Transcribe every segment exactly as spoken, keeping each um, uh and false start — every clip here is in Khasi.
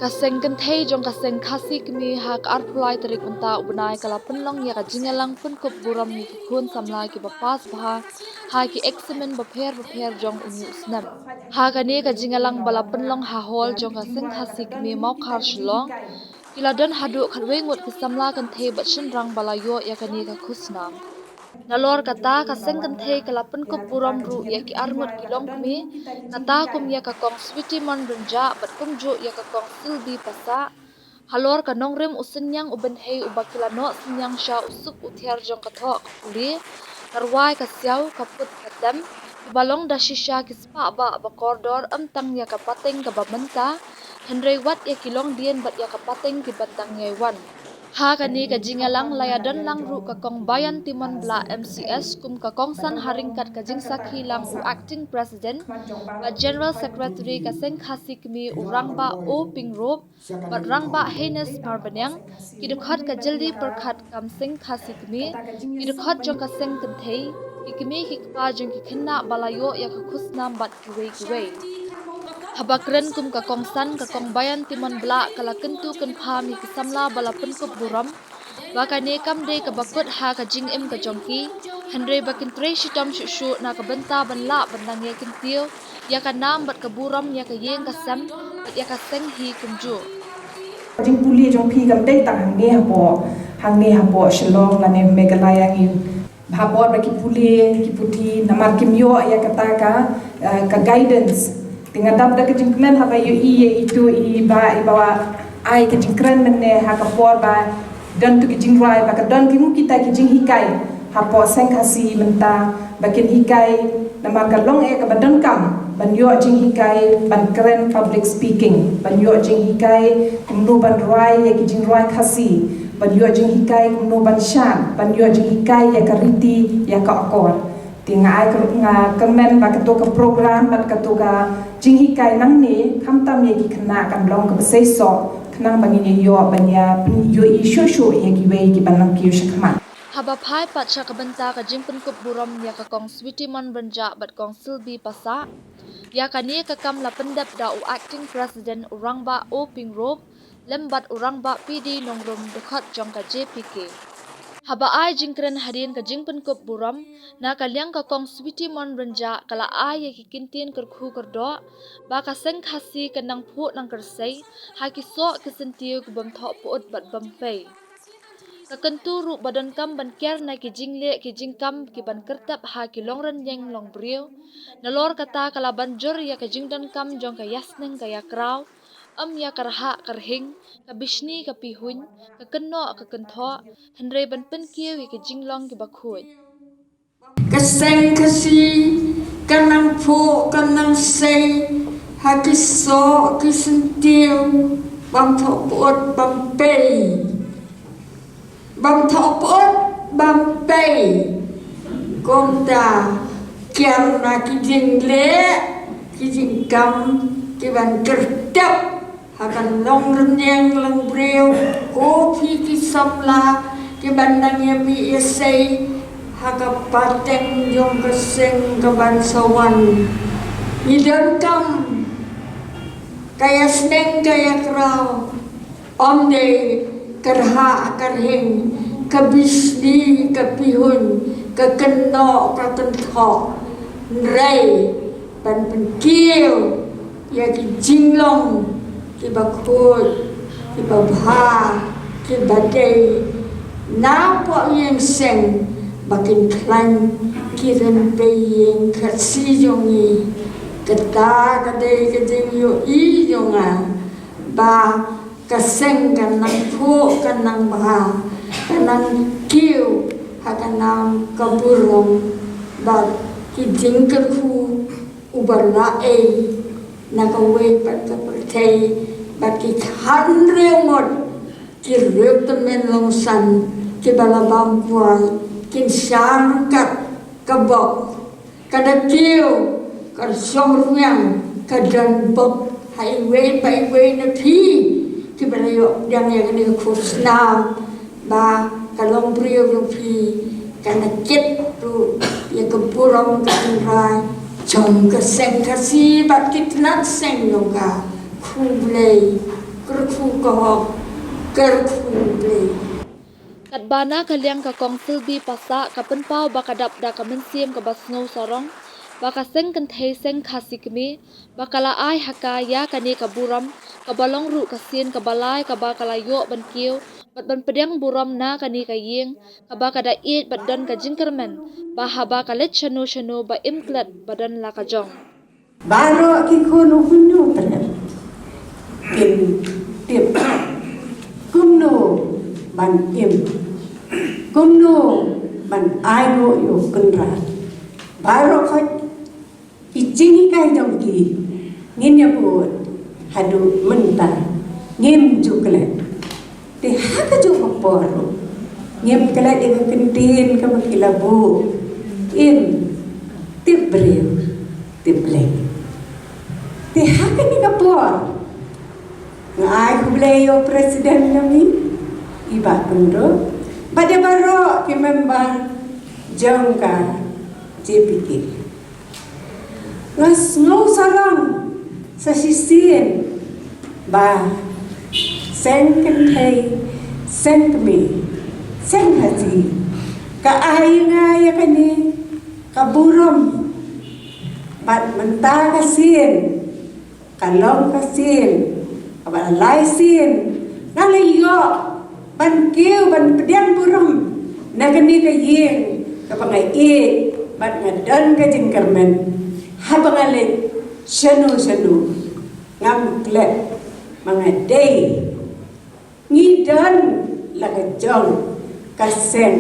Ka seng kynthei jong ka seng Khasi Kmie ha ka arphew lai tarik mynta u bnai ka la pynlong ïa ka jingïalang pynkup burom ïa ki khun samla kiba pass bha ha ki eksamin bapher bapher jong une u snem. Ha kane ka jingïalang ba la pynlong ha hall jong ka seng Khasi Kmie Mawkhar Shillong, ki la don haduh khatwei ngut ki samla kynthei bad shynrang ba la ïoh ïa kane ka khusnam. Nalor kata, ka seng kynthei ka la pynkup burom ruh ïa ki arngut ki longkmie, kata kum ïa ka Kong Sweety Mon Rynjah bad kumjuh ïa ka Kong Silbi Passah, halor ka nongrim u synñiang u bynhei uba ki la noh synñiang sha u suk u thiar jong ka thoh ka pule, ka rwai ka siaw, ka put ka tem, kiba long da shisha ki spah bah ba kordor, ym tang ïa ka pateng kaba mynta, hynrei wat ïa ki longdien bad ïa ka pateng kiban dang ïai wan. Ha kane ka jingïalang la ïadon lang ruh ka Kong Bayantimon Blah M C S kum ka kongsan ha ryngkat ka jingsakhi lang u Acting President bad General Secretary ka seng Khasi Kmie u Rangbah O Pingrop bad Rangbah Haines Marbaniang, ki dkhot ka jylli pyrkhat kam seng Khasi Kmie, ki dkhot jong ka seng kynthei, ki kmie ki kpa jong ki khynnah ba la ïoh ïa ka khusnam bad kiwei kiwei. Haba kren kum ka kongsan, ka Kong Bayantimon Blah ka la kyntu kynpham ïa ki samla ba la pynkup burom ba kane kam dei kaba kut ha ka jingim ka jong ki, hynrei ba kin trei shitom shuh shuh na ka bynta ban lah ban nang ïa kyntiew ïa ka nam bad ka burom ïa ka ïing ka sem bad ïa ka seng hi kumjuh. Ka jingpule jong phi kam dei tang hangne hapoh, hangne hapoh Shillong lane Meghalaya ngi. Bha por ba ki pule, ki puthi, namar kim ïoh ïa kata ka, eh, ka guidance. Te nga dap da ka jingkmen haba ïohi ïa itu i ba, i ba ai ka jingkren mynne ha ka por ba don tu ki jingrwai, ba ka don ki mu kita ki jinghikai hapoh seng Khasi mynta, ba kin hikai, namar ka long eh kaba donkam ban ïoh jinghikai ban kren public speaking, ban ïoh jinghikai kumno ban rwai ïa ki jingrwai Khasi, ban ïoh jinghikai kumno ban shad, ban ïoh jinghikai ïa ka riti, ïa ka akor. Te nga ai kyr-, nga kyrmen ba kato ka program bad kato ka jinghikai nangne khamtam ïa ki khynnah kan long kaba seisoh khnang ba ngin ïoh ban ïa pyn-, ïohi shuh shuh ïa kiwei kiban nang kiew shakhmat. Haba phai pat sha ka bynta ka jingpynkup burom ïa ka Kong Sweety Mon Rynjah bad Kong Silbi Passah, ïa kane ka kam la pyndep da u Acting President u Rangbah O Pingrop lem bad u Rangbah P D Nongrum, dkhot jong ka J P K. Haba ai jingkren hadien ka jingpynkup burom, na ka liang ka Kong Sweety Mon Rynjah ka la ai ïa ki kyntien kyrkhu kyrdoh ba ka seng Khasi kan nang phuh nang kyrsei ha ki soh ki syntiew ki bym thoh put bad bym pei. Ka kyntu ruh ba donkam ban kiar na ki jingleh ki jingkam kiban kyrtep ha ki longrynïeng longbriew. Nalor kata ka la ban jur ïa ka jingdonkam jong ka ïasneng ka ïakraw, ym ïa ka rhah ka rhing, ka bishni ka pihuiñ, ka kynnoh ka kynthoh, hynrei ban pynkiew ïa ki jinglong kiba khuid. Ka seng Khasi kan nang phuh, kan nang sei ha ki soh ki syntiew bym thoh put bym pei. Bym thoh put bym pei. Kumta kiar na ki jingleh ki jingkam kiban kyrtep ha ka longrynïeng longbriew, ko phi ki samla kiban nang ïa mih ïa sei ha ka pateng jong ka seng kaban sa wan. Ngi donkam ka ïasneng ka ïakraw, ym dei ka rhah ka rhing, ka bishni ka pihuiñ, ka kynnoh ka kynthoh, hynrei ban pynkiew ïa ki jinglong kiba khuid, kiba bha, kiba dei napoh ïing seng ba kin khlaiñ ki rympei ïing Khasi jong ngi. Kata ka dei ka jingïohi jong nga ba ka seng kan nang phuh, kan nang bha, kan nang kiew ha ka nam ka burom bad ki jingkyrkhu uba la ei na kawei pat ka pyrthei bad ki khathynriew ngut ki riewtymmen longsan kiba la bam kwai kin shah ryngkat ka bok. Ka da kiew, ka shong rwiang, ka don bok ha iwei pa iwei na phi kiba la ïoh pdiang ïa kane ka khusnam ba ka longbriew jong phi kan da kit ruh ïa ka burom ka tynrai jong ka seng Khasi bad ki tnat seng jong ka. Khublei. Kyrkhu ka hok, kyrkhu Blei. Katba na ka liang ka Kong Silbi Passah ka pynpaw ba ka dap da ka mynsiem kaba sngewsarong, ba ka seng kynthei seng Khasi kmie, ba ka la ai ha ka ïa kane ka burom, kaba long ruh ka sien kaba lai kaba ka la ïoh ban kiew bad ban pdiang burom na kane ka ïing, kaba ka da ïeit bad don ka jingkyrmen, ba haba ka leit shano shano ba im klet ba don la ka jong. Baroh ki khun u hynñiew pyrshah kin tip kumno ban im, kumno ban ai nguh ïa u Kynrad. Baroh khoit ki jinghikai jong ki ngin ïa bud haduh mynta ngim ju klet. Te ha kajuh ka por ruh ngim klet ïa ka kyntien kaba ki la buh, im, tip briew tip Blei. Te ha kane ka por nga ai khublei ïa u president jong ngi, i Bah Kynrad, bad ïa baroh ki member jong ka J P K. Nga sngewsarong sa shisien ba seng kynthei, seng kmie, seng Khasi ka ai ïa nga ïa kane ka burom. Bad mynta ka sien ka long ka sien kaba lai sien nga la ïoh ban kiew ban pdiang burom na kane ka ïing kaba nga ïeit bad nga don ka jingkyrmen. Haba nga leit shano shano ngam klet ma nga dei, ngi don la ka jong ka seng,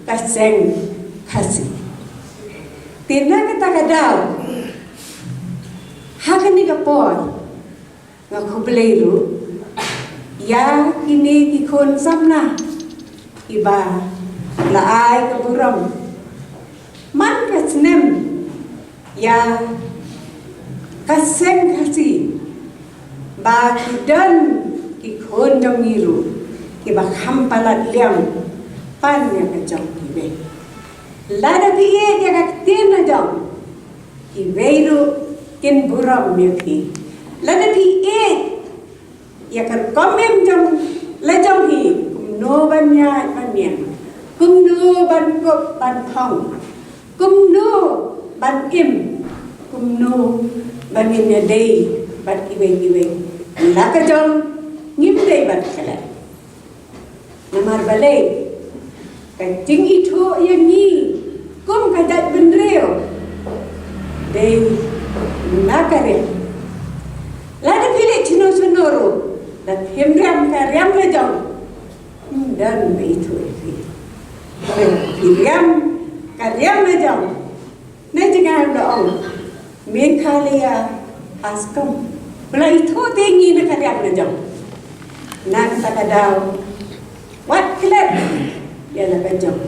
ka seng Khasi. Te na kata ka daw ha kane ka por nga khublei ruh ïa kine ki khun samla kiba la ai ka burom man ka snem ïa ka seng Khasi, ba ki don ki khun jong ngi ruh kiba kham palat liang pan ïa ka jong kiwei. Lada phi ïeit ïa ka ktien la jong, kiwei ruh kin burom ïa phi. Lada phi ïeit ïa ka rukom im jong la jong hi, kumno ban ïaid ban ïeng, kumno ban kup ban phong, kumno ban im, kumno ban ïadei bad kiwei kiwei, la ka jong ngim dei ban klet. Namar balei ka jingithuh ïa ngi kum ka jaitbynriew dei na ka riam. Lada phi leit shano shano ruh lada phim riam ka riam la jong, ym don ba ithuh ïa phi. Phi riam ka riam la jong. Na jngai la ong Meghalaya Ascom, ba la ithuh te ngi na ka riam la jong. Na kata ka daw wat klet ïa la ka jong.